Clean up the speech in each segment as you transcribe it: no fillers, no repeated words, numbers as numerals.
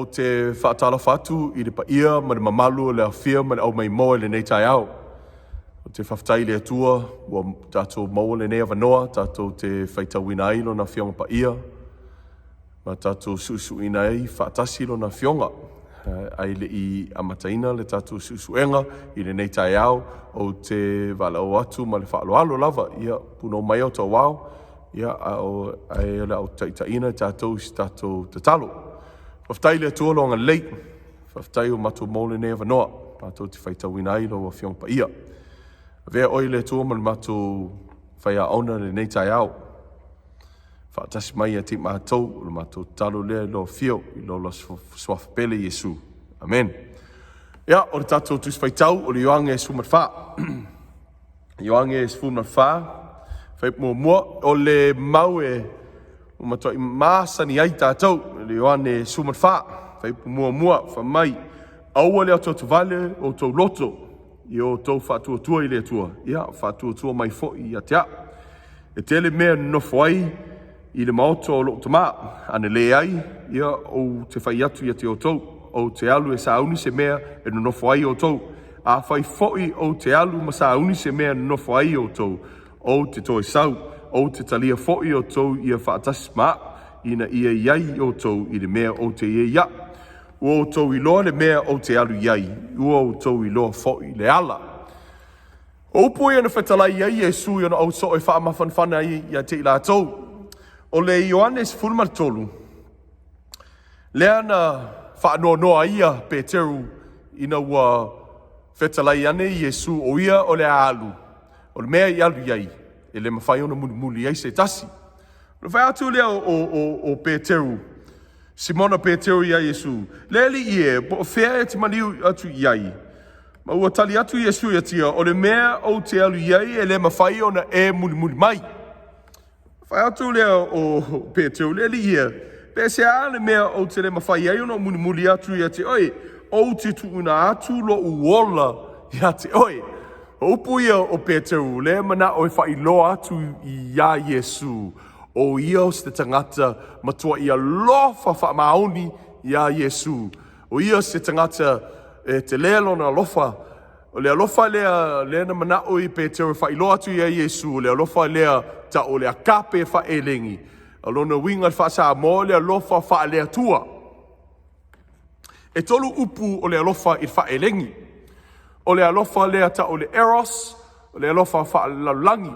Ou te faatalofa atu i le paia ma le mamalu o le afia ma le aumaimoa i lenei taeao. Ou te faafetai i le Atua ua tatou maua lenei avanoa tatou te faitauina ai Lona Afioga Paia ma tatou suesueina ai faatasi Lona Afioga. Ae le i amataina le tatou suesuega i lenei taeao, ou te valaau atu ma le faaaloalo lava, ia punou mai outou ao, ia a o ae o le a ou taitaiina tatou i se tatou tatalo. Faafetai i le Atua lou agalelei. Faafetai ua matou maua lenei avanoa matou te faitauina ai lau Afioga Paia. Avea oe le Atua ma le matou faiaoga i lenei taeao. Faatasi mai ia te i matou, o le matou tatalo lea i lou afio, i lou suafa pele Iesu. Amen. Ia, o le tatou Tusi Faitau o le Ioane 14. Ioane 14, fuaiupu muamua, o le mau e ua matuai masani ai tatou, le Ioane 14, fuaiupu muamua, fai mai, aua le atuatuvale o outou loto ia outou faatuatua i le Atua, ia faatuatua mai foi ia te au. E tele mea e nonofo ai i le maota o lou tama, ana leai, ia ou te fai atu ia te outou, ou te alu e sauni se mea e nonofo ai outou. Afai foi ou te alu ma sauni se mea e nonofo ai outou, ou te toe sau, ou te talia foi outou ia faatasi ma au, ina ia i ai outou i le mea ou te i ai au. Ua outou iloa le mea ou te alu i ai, ua outou iloa foi le ala. O upu ia na fetalai ai Iesu i ona ausoo e faamafanafana ai ia te i latou. O le Ioane 13, lea na faanoanoa ai ia Peteru ina ua fetalai ane Iesu o ia o le a alu, o le mea i alu i ai, e le mafai ona mulimuli ai se tasi. Ona fai atu lea o Peteru, Simona Peteru iā Iesu, Le Alii e, po o fea e te maliu atu i ai? Ma ua tali atu Iesu ia te ia, O le mea ou te alu i ai e le mafai ona e mulimuli mai. Fai atu lea o Peteru, Le Alii e, pe se a le mea ou te le mafai ai ona ou mulimuli atu ia te oe? Ou te tuuina atu lou ola ia te oe. O upu ia o Peteru, lea manao e faailoa atu iā Iesu, o ia o se tagata matuai alofa faamaoni iā Iesu. O ia se tagata e tele lona alofa. O le alofa lea, lea na manao i Peteru e faailoa atu iā Iesu, o le alofa lea tau o le agape faaelegi. O lona uiga i le faa-Samoa, o le alofa faale-Atua. E tolu upu o le alofa i le faaelegi. O le alofa lea tau o le eros, o le alofa faalelalolagi,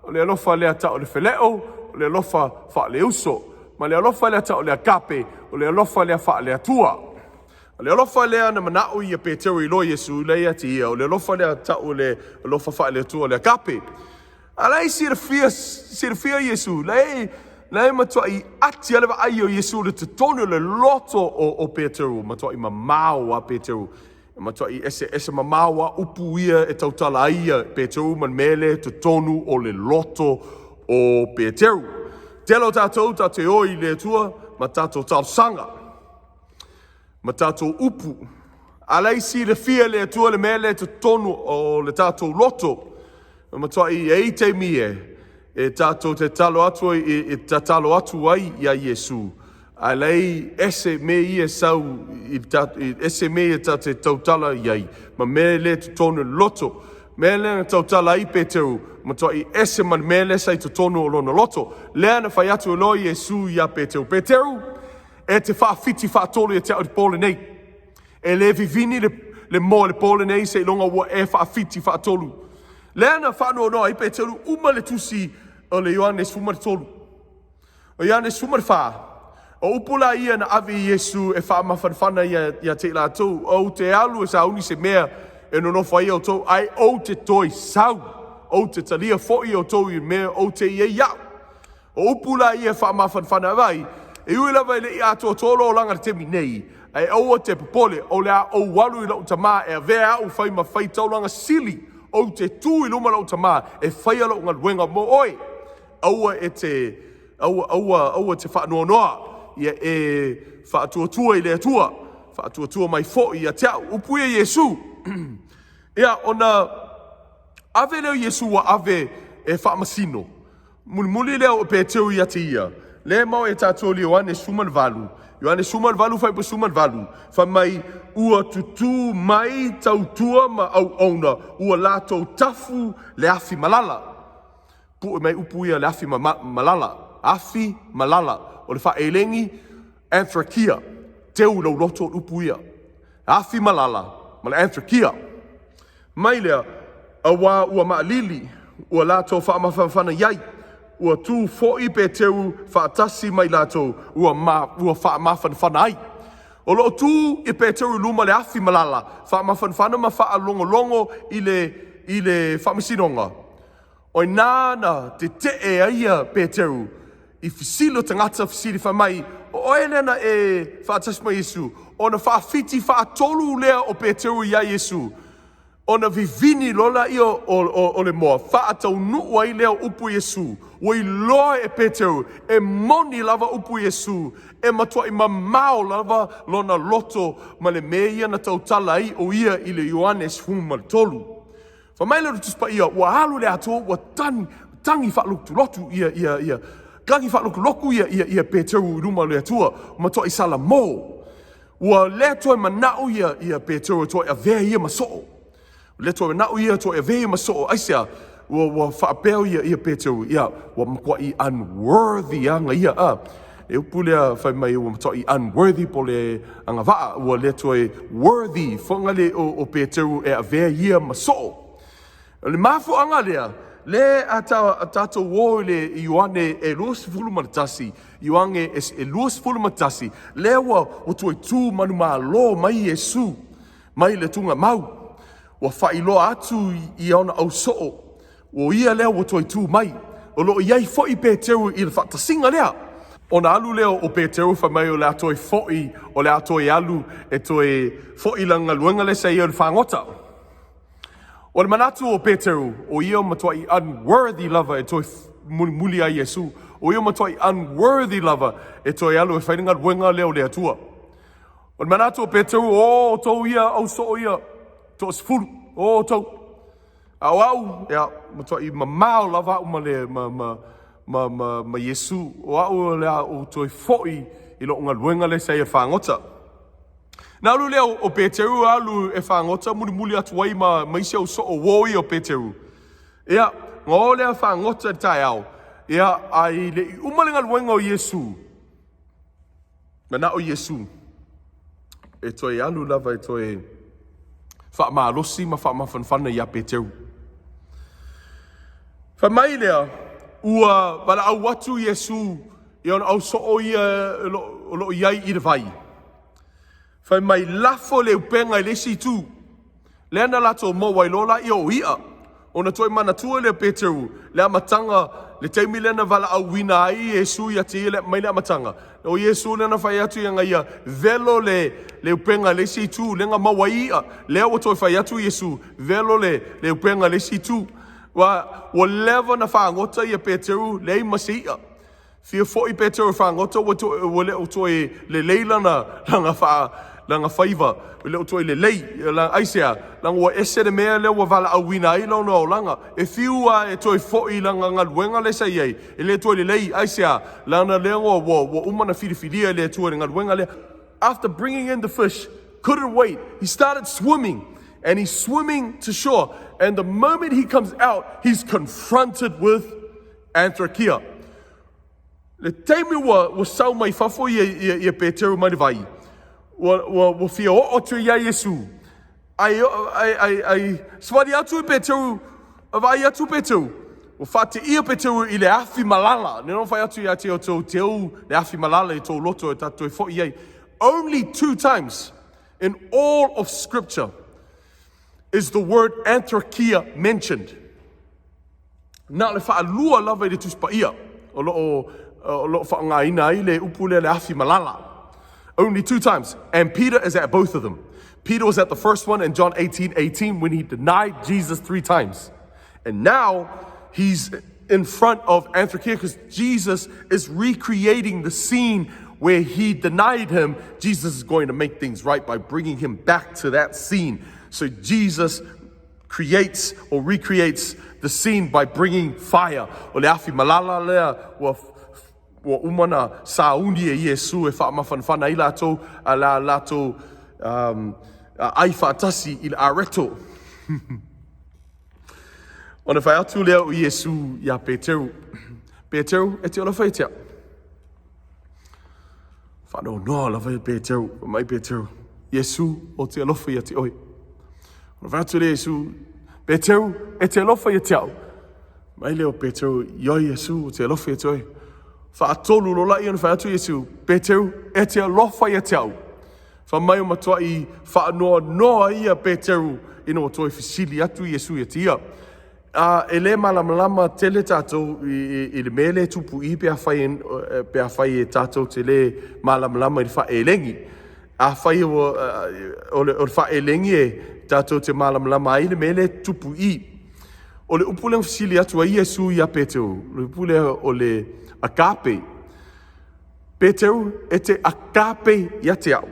o le alofa lea tau o le phileo, o le alofa faaleuso, ma le alofa lea tau o le agape, o le alofa lea faale-Atua. O le alofa lea na manao ia Peteru i loa Iesu lea ia te ia, o le alofa lea tau o le alofa faale-Atua, o le agape. A la e silafia, silafia Iesu, la e, la e matuai ati a le vaai o Iesu i le totonu o le loto o Peteru, matuai mamao a Peteru. E matuai eseese mamao a upu ia e tautala ai ia Peteru ma le mea lea i totonu o le loto o Peteru. Tele o tatou tatou te o i le Atua ma tatou talosaga, ma tatou upu. A la e silafia e le Atua le mea lea i totonu o le tatou loto. E matuai e i ai taimi e tatou te tatalo atu ai, e tatalo atu ai iā Iesu, a la e ese mea ia e sau i ese mea ia tatou te tautala i ai ma mea lea i totonu o le loto. Mea lea na tautala ai Peteru, matuai ese ma le mea lea sa i totonu o lona loto. Lea na fai atu loa Iesu iā Peteru, Peteru, e te faafiti faatolu ia te au i le po lenei. E le vivini le moa i le po lenei seiloga ua e faafiti faatolu. Lea na faanoanoa ai Peteru, uma le tusi o le Ioane 13. O Ioane 14, o upu la ia na ave i Iesu e faamafanafana ia te i latou, ou te alu e sauni se mea e nonofo ai outou, ae ou te toe sau, ou te talia foi outou i mea ou te i ai au. O upu la ia e faamafanafana ai, e ui lava e le i atoatoa lou olaga i le taimi nei, ae aua te popole, o le a ou alu i lou tama e avea au fai ma faitaulaga sili, ou te tu i luma lou tama e faia lou galuega mo oe. Aua e te, aua, aua, aua te faanoanoa, ia e faatuatua i le Atua, faatuatua mai foi ia te au. Upu ia Iesu. Ia, ona ave lea o Iesu ua ave e faamasino. Mulimuli lea o Peteru ia te ia. Lea e maua e tatou i le Ioane 18, Ioane 18 fuaiupu 18, fai mai ua tutū mai tautua ma auauna ua latou tafu le afi malala. Pue mai upu ia le afi malala, afi malala. O le faaelegi anthrakia, teu i lou loto upu ia. Afi malala ma le anthrakia. Mai lea, auā ua maʻalili, ua latou faamafanafana i ai, ua tu foi Peteru faatasi ma i latou ua, ma, ua faamafanafana ai. O lo o tu i Peteru i luma le afi malala, faamafanafana ma faalogologo i le, i le faamasinoga. O i ina na tetee ai ia Peteru i fesili o tagata fesili fai mai, o oe lea na e faatasi ma Iesu, ona faafiti faatolu lea o Peteru iā Iesu. Ona vivini loa lea o le moa, faataunuu ai lea o upu Iesu. Ua iloa e Peteru, e moni lava upu Iesu, e matuai mamao lava lona loto ma le mea ia na tautala ai o ia i le Ioane 13. Fai mai le Tusi Paia, ua alu le atoa ua tani, tagi faalotulotu ia, ia, ia, tagi faalotulotu ia, ia, ia Peteru i luma o le Atua, matuai salamo. Ua le toe manao ia, ia Peteru e toe avea ia ma soo. Le toe manao ia toe avea ia ma soo. Aisea? Ua, ua faapea ia, ia Peteru, ia, ua matuai unworthy aga ia. A. E upu lea fai mai ua matuai unworthy po le agavaa, ua le toe worthy foga le o, o Peteru e avea ia ma soo. O le mafuaaga lea, le a ta, a tatou o i le Ioane e 21, Ioane e 21, lea ua, ua toe tu manumalo mai Iesu mai le tuugamau. Ua faailoa atu i ona ausoo, ua ia lea ua toe tu mai. O lo o i ai foi Peteru i le faatasiga lea. Ona alu lea o Peteru fai mai o le a toe foi, o le a toe alu e toe foi i lana galuega lea sa ia i le fagota. O le manatu o Peteru, o ia matuai unworthy lava e toe mulimuli ai Iesu. O ia matuai unworthy lava e toe alu e fai le galuega lea o le Atua. O le manatu o Peteru, o outou ia ausoo ia, toasefulu, o outou. A o au, ia, matuai mamao lava au ma le, ma, ma, ma, ma, ma Iesu. O au o le a ou toe foi i lou galuega lea sa ia fagota. Na alu lea o Peteru alu e fagota mulimuli atu ai ma, ma isi ausoo uo ia o Peteru. Ia, na o lea fagota i le taeao, ia, a i le i uma le galuega o Iesu, manao Iesu e toe alu lava e toe faamalosi ma faamafanafana iā Peteru. Fai mai lea, ua valaau atu Iesu i ona ausoo ia o lo o i ai i le vai. Fai mai, lafo le upega i le isi itu. Lea na latou maua ai loa laia o iʻa. Ona toe manatua lea o Peteru le amataga, le taimi lea na valaauina ai Iesu ia te ia mai le amataga. O Iesu lea na fai atu ia ia velo le, le upega i le isi itu, lea na maua ai iʻa. Lea ua toe fai atu Iesu, velo le, le upega i le isi itu. Ua, ua leva na fagota ia Peteru, leai ma se iʻa. Fia foi Peteru e fagota ua, toe, ua le o toe lelei lana, lana, faa, lana faiva, ua le o toe lelei. Aisea, leaga ua ese le mea lea ua valaauina ai lona olaga. E fiu lava e toe foi i lana galuega lea sa i ai, e le toe lelei. Aisea, leaga lea ua, ua, ua uma ona filifilia e le Atua i le galuega lea. After bringing in the fish, couldn't wait. He started swimming and he's swimming to shore. And the moment he comes out, he's confronted with Anthrakia. Le taimi ua, ua sau mai fafo ia, ia, ia Peteru mai le vai, ua, ua, ua fia oo atu ia Iesu. Ai, ai, ai, ai, savali atu i Peteru, vaai atu Peteru, ua faateia Peteru i le afi malala. Ne no fai atu ia te outou teu le afi malala i tou loto e tatou foi i ai. Only two times in all of scripture is the word anthrakia mentioned. Na o le faalua lava i le Tusi Paia o lo o, o lo o faaaogaina ai le upu lea le afi malala. Only two times. And Peter is at both of them. Peter was at the first one in John 18, 18 when he denied Jesus three times. And now he's in front of Anthrakia because Jesus is recreating the scene where he denied him. Jesus is going to make things right by bringing him back to that scene. So Jesus creates or recreates the scene by bringing fire. O le afi malala lea ua, ua uma ona sauni e Iesu e faamafanafana ai latou a la latou um, ai faatasi i le areto. Ona fai atu lea o Iesu iā Peteru, Peteru, e te alofa ia te au. Faanoanoa lava ia Peteru, fai mai Peteru, Iesu, ou te alofa ia te oe. Ona fai atu lea Iesu, Peteru, e te alofa ia te au. Mai lea o Peteru, ioe Iesu, ou te alofa ia te oe. Faatolu loa lea ona fai atu Iesu, Peteru, e te alofa ia te au. Fai mai ua matuai faanoanoa ia Peteru ina ua toe fesili atu Iesu ia te ia. A e le malamalama tele tatou i, i, i le mea lea e tupu i pe afai e, pe afai e tatou te le malamalama i le faaelegi. Afai ua, o le, o le faaelegi e tatou te malamalama ai le mea lea e tupu i. O le upu lea na fesili atu ai Iesu ia Peteru, o le upu lea o le agape. Peteru, e te agape ia te au.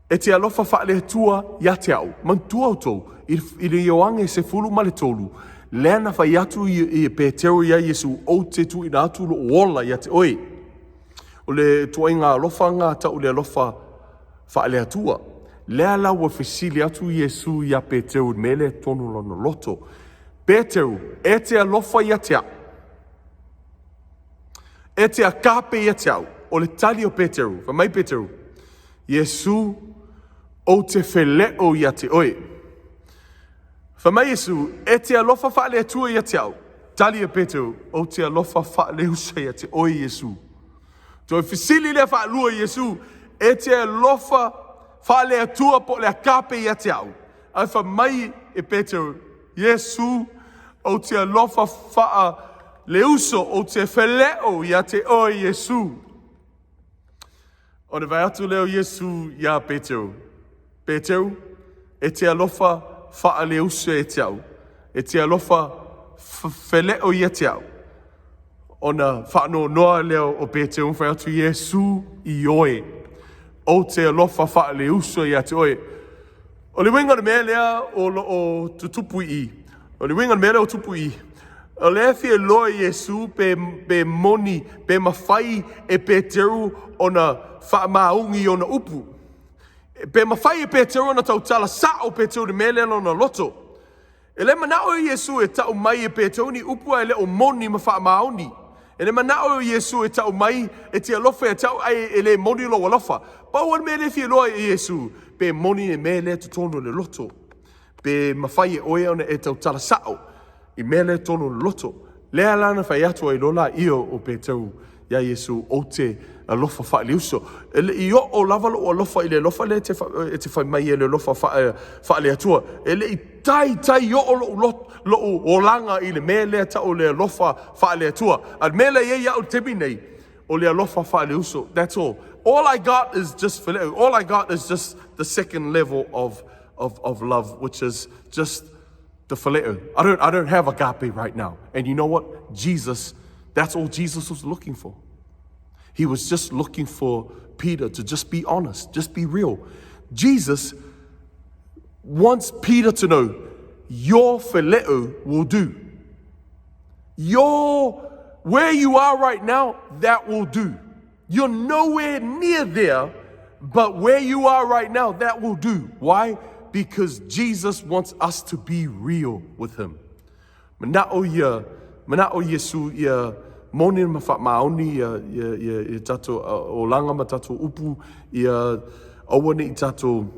E te alofa faale-Atua ia te au. Manatua outou, i, i le Ioane 13, lea na fai atu i, i Peteru ia Iesu, ou te tuuina atu lou ola ia te oe. O le tuaiga alofa na tau le alofa faale-Atua. Lea la ua fesili atu Iesu ia Peteru i le mea lea e tonu lona loto. Peteru, e te alofa ia te au. E te agape ia te au. O le tali o Peteru, fai mai Peteru, Iesu, ou te feleo ia te oe. Fai mai Iesu, e te alofa faale-Atua ia te au. Tali a Peteru, ou te alofa faale-uso ia te oe Iesu. Toe fesili lea faalua Iesu, e te alofa faale-Atua po o le agape ia te au. Ae fai mai e Peteru, Iesu, ou te alofa faale-uso, ou te feleo ia te oe Iesu. Ona fai atu lea o Iesu iā Peteru, Peteru, e te alofa faaleuso ia te au, e te alofa feleo ia te au. Ona faanoanoa lea o Peteru fai atu Iesu, ioe, ou te alofa faaleuso ia te oe. O le uiga o le mea lea o lo o tutupu i i, o le uiga o le mea lea o tupu i i, o lea e fia iloa e Iesu pe, pe moni, pe mafai e Peteru ona faamaoni i ona upu. Pe mafai e Peteru ona tautala sao Peteru i le mea lea lona loto. E le manao Iesu e tau mai e Peteru ni upu ae le o moni ma faamaoni. E le manao Iesu e tau mai e te alofa ia te au ae e le moni lou alofa. Pau o le mea lea e fia iloa e Iesu, pe moni le mea lea i totonu o le loto. Pe mafai e oe ona e tautala sao i mea lea i totonu o le loto. Lea la na fai atu ai loa laia o Peteru iā Iesu, Ou te alofa faale-uso. E le i oo lava lou alofa i le alofa lea e te, e te fai mai e le alofa faale-Atua. E le i taitai oo lou, lot, lou olaga i le mea lea tau o le alofa faale-Atua. A le mea lea e i ai iaʻu i le taimi nei, o le alofa faale-uso. That's all. All I got is just phileo. All I got is just the second level of, of, of love, which is just the phileo. I don't, I don't have agape right now. And you know what? Jesus, that's all Jesus was looking for. He was just looking for Peter to just be honest, just be real. Jesus wants Peter to know your phileo will do. Your where you are right now, that will do. You're nowhere near there, but where you are right now, that will do. Why? Because Jesus wants us to be real with him. Mana'o ia, mana'o Iesu ia moni ma faamaoni ia, ia, ia, ia tatou olaga ma tatou upu, ia aua ne i tatou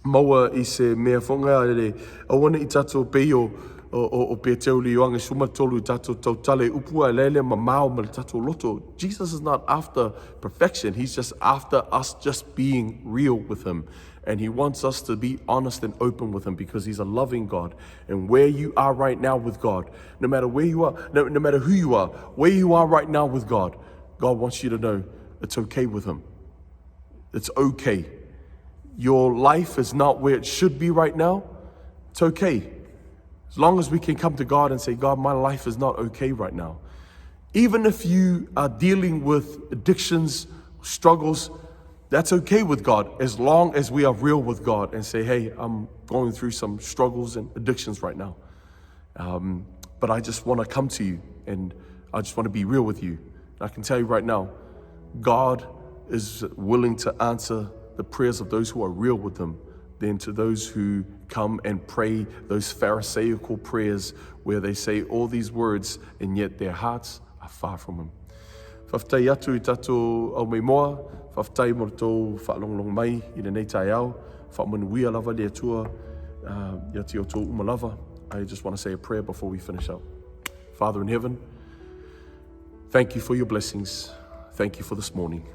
maua i se mea foga le aua ne i tatou pei o o, o Peteru le Ioane 13 i tatou tautala i upu ae lele mamao ma le tatou loto. Jesus is not after perfection. He's just after us just being real with him. And he wants us to be honest and open with him because he's a loving God. And where you are right now with God, no matter where you are, no, no matter who you are, where you are right now with God, God wants you to know it's okay with him. It's okay. Your life is not where it should be right now. It's okay. As long as we can come to God and say, God, my life is not okay right now. Even if you are dealing with addictions, struggles, that's okay with God as long as we are real with God and say, hey, I'm going through some struggles and addictions right now. But I just want to come to you and I just want to be real with you. I can tell you right now, God is willing to answer the prayers of those who are real with Him than to those who come and pray those Pharisaical prayers where they say all these words and yet their hearts are far from Him. Faafetai atu i tatou au maimoa, faafetai mo le tou faalogologo mai i lenei taeao, faamanuia lava le Atua ia te outou uma lava. I just want to say a prayer before we finish up. Father in heaven, thank you for your blessings. Thank you for this morning.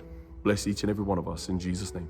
Bless each and every one of us in Jesus' name.